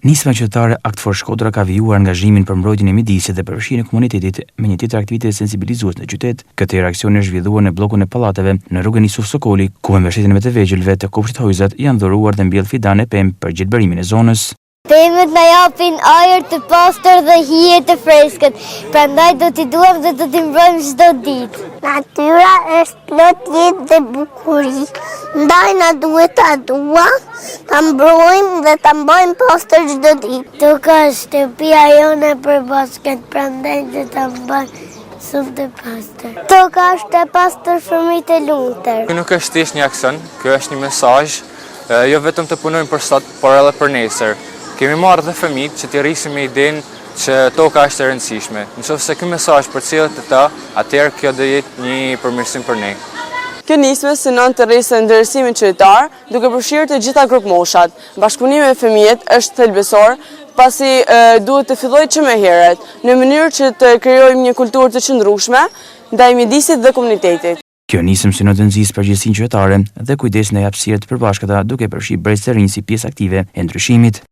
Nisma qytetare Act for Shkodra ka vijuar angazhimin për mbrojtjen e mjedisit dhe përfshirjen e komunitetit me një tjetër aktivitet sensibilizues në qytet. Këtë herë aksioni është zhvilluar në bllokun e pallateve në rrugën Isuf Sokoli, ku me mbështetjen e të vegjëlve të kopshtit Hojzat janë dhuruar dhe mbjellë fidanë e pemë për gjelbërimin e zonës. Pemët na japin ajër të pastër dhe hije të freskët, prandaj do t'i duam dhe do t'i mbrojmë çdo ditë. Natyra është plot jetë dhe bukuri, ndaj na duhet ta duam, ta mbrojmë dhe ta mbajmë pastër çdo ditë. Toka është shtëpia jonë e përbashkët, prandaj do ta mbajmë shumë të pastër. Toka është e pastër fëmijë të lumtur. Ky nuk është thjesht një aksion, ky është një mesazh Jo vetëm të punojmë për sot, por edhe për nesër. Kemi marrë dhe fëmijët që t'i rrisim me idenë që toka është e rëndësishme. Në qoftë se ky mesazh përcillet te ta, atëherë kjo do jetë një përmirësim për ne. Kjo nismë synon të rrisë ndërgjegjësimin qytetar, duke përfshirë të gjitha grupmoshat. Bashkëpunimi me fëmijët është thelbësor, pasi duhet të fillojë që më herët, në mënyrë që të krijojmë një kulturë të qëndrueshme ndaj mjedisit dhe komunitetit. Kjo nismë synon të nxisë përgjegjësinë qytetare dhe kujdesin ndaj hapësirave të përbashkëta duke përfshirë brez të rinj si pjesë aktive e ndryshimit.